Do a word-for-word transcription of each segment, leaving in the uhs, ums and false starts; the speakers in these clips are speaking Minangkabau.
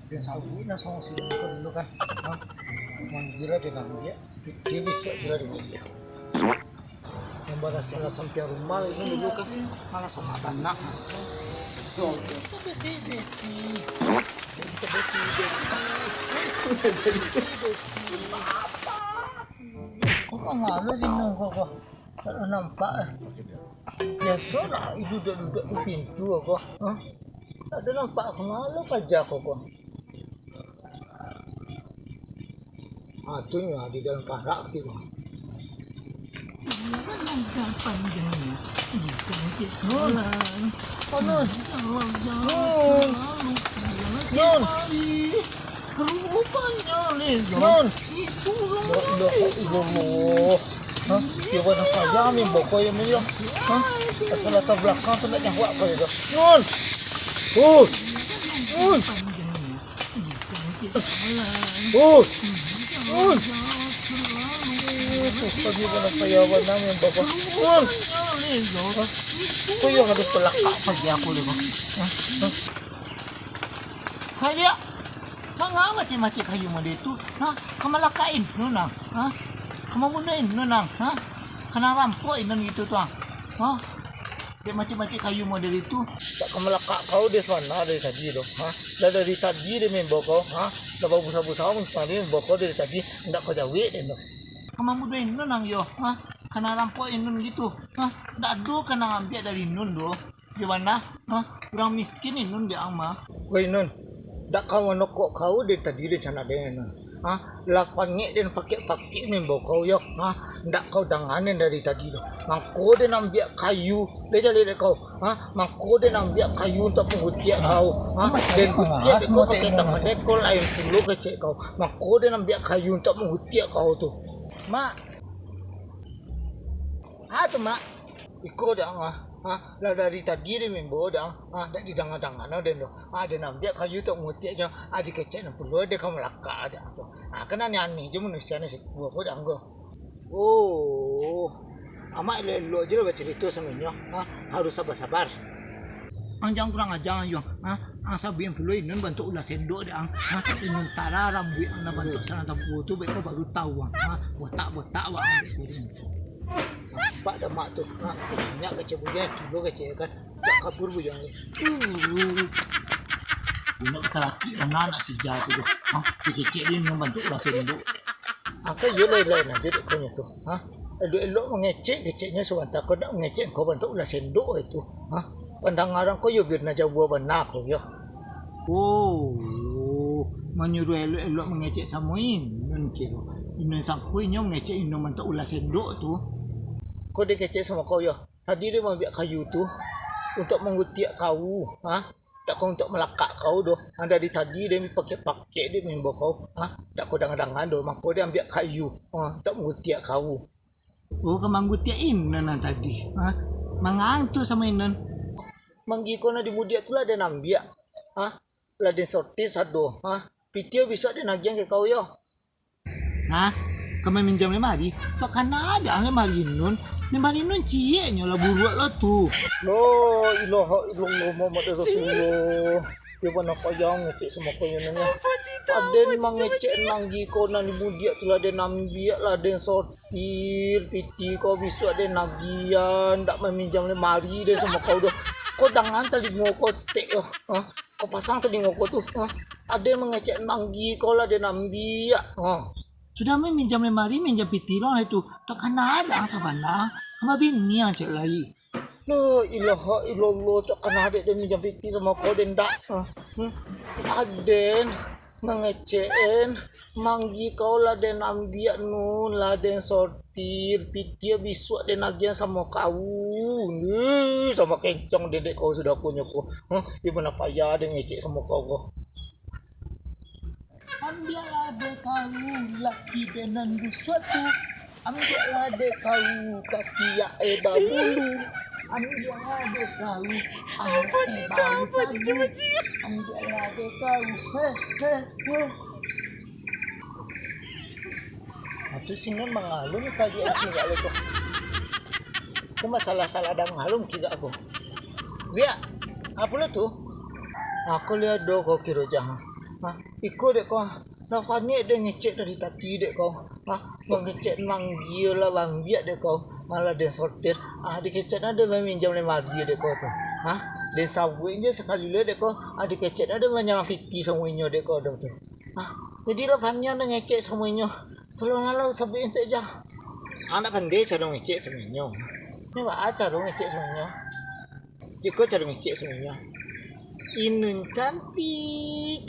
Dia sawi lah sama si Nungko dulu kan. Ha? Manggila dia nang dia. Dia bisuak gila dia dia. Yang barasa lah sampai rumah itu dulu kan. Malah sama tanah. Itu besi-besi. Itu besi-besi. Besi-besi. Kok malu sih Nungko kok? Kalau nampak, eh. Biaso lah, duduak-duduak di pintu ko. Ha? Tak ada nampak kemana paja ko, ko. Ah, tu nyo di dalam parak tu. Nun. Oh, Nun. Nun. Nun. Nun. La ilaha illallah. Hah? Dia buat apa aja, Min, bokoi, Min, yo? Hah? Asal latar belakang tu nak nyawa apa itu? Nun! Nun! Nun! Nun! Nun! Tuh, dia buat apa ya, buat nama, Bapak? Nun! Hah? Kok yang harus pelakak pagi aku ni, Bang? Hah? Hah? Hai, Liak! Manga macik-macik kayu model tu? Ha? Ka malakain nun ang? Ha? Ka mambunuahin nun ang? Ha? Ka nan rampok inun gitu tu ang? Ha? Dek macik-macik kayu model itu? Tak ka malakak kau deh sana dari tadi tu. Ha? Lah dari tadi dia membawa kau. Ha? Lah babusa-busa mancari membawa kau dari tadi. Ndak kau jawek deh tu. Ka mambunuahin nun ang yo? Ha? Ka nan rampok inun gitu? Ha? Ndak ado ka nan ambiak dari nun doh. Di mana? Hah? Urang miskin inun di ang mah. Woi, Nun, dak ka manokok kau dari tadi rencana den, Nun. Hah? Lah pangek den pakek-pakek membawa kau yo. Hah? Ndak kau dangan dari tadi tu. Mangko den ambiak kayu. Lai jaleh dek kau. Hah? Mangko den ambiak kayu untuak manggutiak kau. Hah? Den gutiak dek kau pakai tangan dek kau lain pulo kecek kau. Mangko den ambiak kayu untuak manggutiak kau tu. Mak. Ha tu, Mak. Iko dek ang, ah. Ha, lah dari tadi den membawa dek ang. Ha, dak didanga-danga no den tu. Ha, den ambiak kayu tu mutiak jo. Ha, dikecek nan pulo den ka malakak dek ang tu. Ha, kan aneh-aneh jo manusia ni sikua ko dek ang ko. Oh. Amak elok-elok je lah bacarito samo inyo. Ha, harus sabar-sabar. Ang jan kurang aja ang yo. Ha, ang sabuik pulo inun bantuak ulah sendok dek ang. Ha, inun tara rambuik ang nan bantuak sarang tampuo tu, beko baru tahu ang. Ha, botak-botak wak ang dek kuring. Nampak dah mak tu. Ha, banyak kecek buliah, dulu kecek kan. Cak kabur buyang ni. Uh. Inun talakik bana anak sija tu doh. Ha, dikecek dia inun bantuak ulah sendok. Angka iyo lain-lain aja dek kau nyo tu. Ha? Elok-elok mangecek, keceknyo sabanta ko dak mangecek engkau bantuak ulah sendok itu. Ha? Pandangaran kau yo bia nan jauah bana ko yo. Oh, manyuruah elok-elok mangecek samo inun kiro. Inun sangko inyo mangecek inun bantuak ulah sendok tu. Kau dikecek samo kau yo. Tadi dia maambiak kayu tu untuak manggutiak kau. Ha? Dak kau untuak malakak kau doh. Nan dari tadi den pakek-pakek den maimbau kau. Ha? Dak kau dangan-dangan doh, mangko den ambiak kayu. Ha, untuak manggutiak kau. Oh, ka manggutiak inun nan tadi. Ha? Mangantuk samo inun. Manggi kau nan di mudiak tu lah den ambiak. Ha? Lah den sortir sado. Ha? Pitih bisuak den agiahan ka kau yo. Nah, ka maminjam lemari, tak kana dek ang lemari inun. Lemari inun cieknyo lah buruak lah tu. La ilaha illallah Muhammad Rasulullah. Dia pernah payah ngecek samo kau inun. Aden mangecek manggi kau nan di mudiak tu lah den ambiak lah den sortir, pitih kau bisuak den agiahan, dak maminjam lemari den samo kau doh. Kau dangan talingo kau setek doh. Ha? Kau pasang talingo kau tu. Ha? Aden mangecek manggi kau lah den ambiak. Ha. Sudah maminjam lemari, minjam pitih lo lah itu. Tak kana dek ang sabana. Babini ang cek lai. La ilaha illallah, tak kana dek den minjam pitih samo kau den dak. Ha. Hmm. Aden mangecek en, manggi kau lah den ambiak nun, lah den sortir, pitih bisuak den agiahan samo kau. Nuh, samo kencang dedek kau sudah ko nyo ko. Huh, di mana payah den ngecek samo kau ko. Ambiaklah dek kau laki den nan busuak tu. Ambiaklah dek kau kaki yak e babulu. Ambiaklah dek kau anak e baru sabu. Ambiaklah dek kau. Heh, heh, heh. Atu si Nun mangalun sajo kiro lo tu. Ko masalah salah danga lo kiro ko. Liak, apo lo tu? Aku liak do ko kiro jaha. Iko dek ko, lah paniang den ngecek dari tadi dek ko. Ha, mangecek manggia lah bambiak dek ko. Malah den sortir. Ah, dikecek ado maminjam lemari dek ko tu. Ha, den sabuik jo sakali lo dek ko. Ah, dikecek ado manyarang piti samo inyo dek ko tu. Ha, jadi lah paniang den ngecek samo inyo. Tolong lah sabuik entek ja. Ah, nak pandai caro ngecek samo inyo. Ni baa caro ngecek samo inyo. Iko caro ngecek samo inyo. Inun cantik,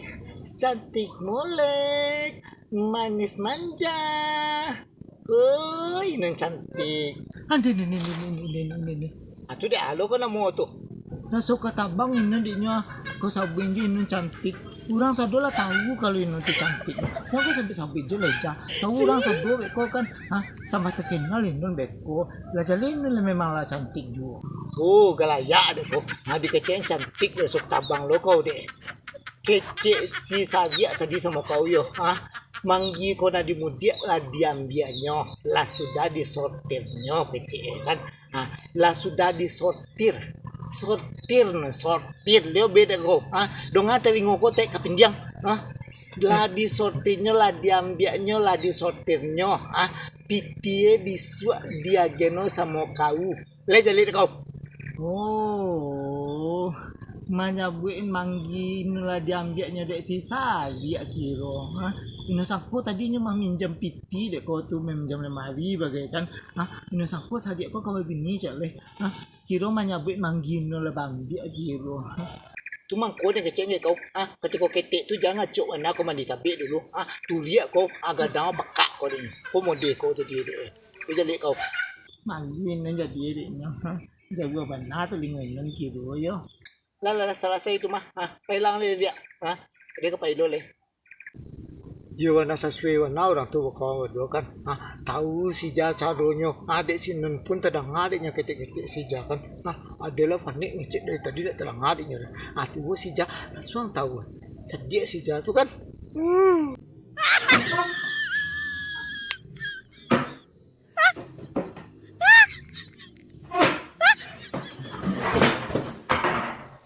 cantik molek, manis manja. Oh, inun cantik. Ande ni ni ni ni ni ni ni ni. Ah, tu dek alo ko namo tu. Raso ka tabang inun dek nyo, ko sabuik jo inun cantik. Urang sado lah tahu kalau inun tu cantik. Nyo ko sabuik-sabuik jo lah ja. Tahu urang sado dek ko kan. Ha, tambah terkenal inun beko. Lah jaleh inun lah memang lah cantik juo. Oh, galayak dek ko. Ha, dikecek cantik raso ka tabang lo kau dek. Kecek si Sariak tadi samo kau yo. Ha, manggi ko nan di mudiak lah diambiaknyo, lah sudah disortirnyo kecek kan. Ha, lah sudah disortir. Sortir no, sortir. Lio beda ko. Ha, donga talingo ko tek kapindiang. Ha, lah disortirnyo, lah diambiaknyo, lah disortirnyo. Ha, pitie bisuak diageno samo kau. Lai jaleh dek kau. Oh, manyabuik manggi inun lah diambiaknyo dek si Sariak kiro. Ha? Inun sangko tadi nyo maminjam piti dek ko tu, maminjam lemari bagai kan. Ha? Inun sangko Sariak ko kawan bini cak leh. Ha? Kiro manyabuik manggi inun lah bambiak kiro. Tu mangko den kecek dek kau. Ha? Katiko ketek tu jan acok bana ko mandi tabik dulu. Ha? Tuliak ko, ha, gadang bakak ko dek. Ko modeh ko jadi dek. Ko jaleh kau. Malu inun jadi dek nyo. Ha? Jauah bana talingo inun kiro yo. Lah, lah, lah, salasai tu mah. Ha, pailang lai liak. Ha, dia ka pailo lai. Iyo, bana sasuai bana urang tu bakawan baduo kan. Ha, tahu si Ja caronyo. Ha, dek si Nun pun tadanga dek nyo ketek-ketek si Ja kan. Ha, ado lah paniang ngecek dari tadi dak tadanga dek nyo. Ha, tibo si Ja lansuang tahu. Cadiak si Ja tu kan. Hmm.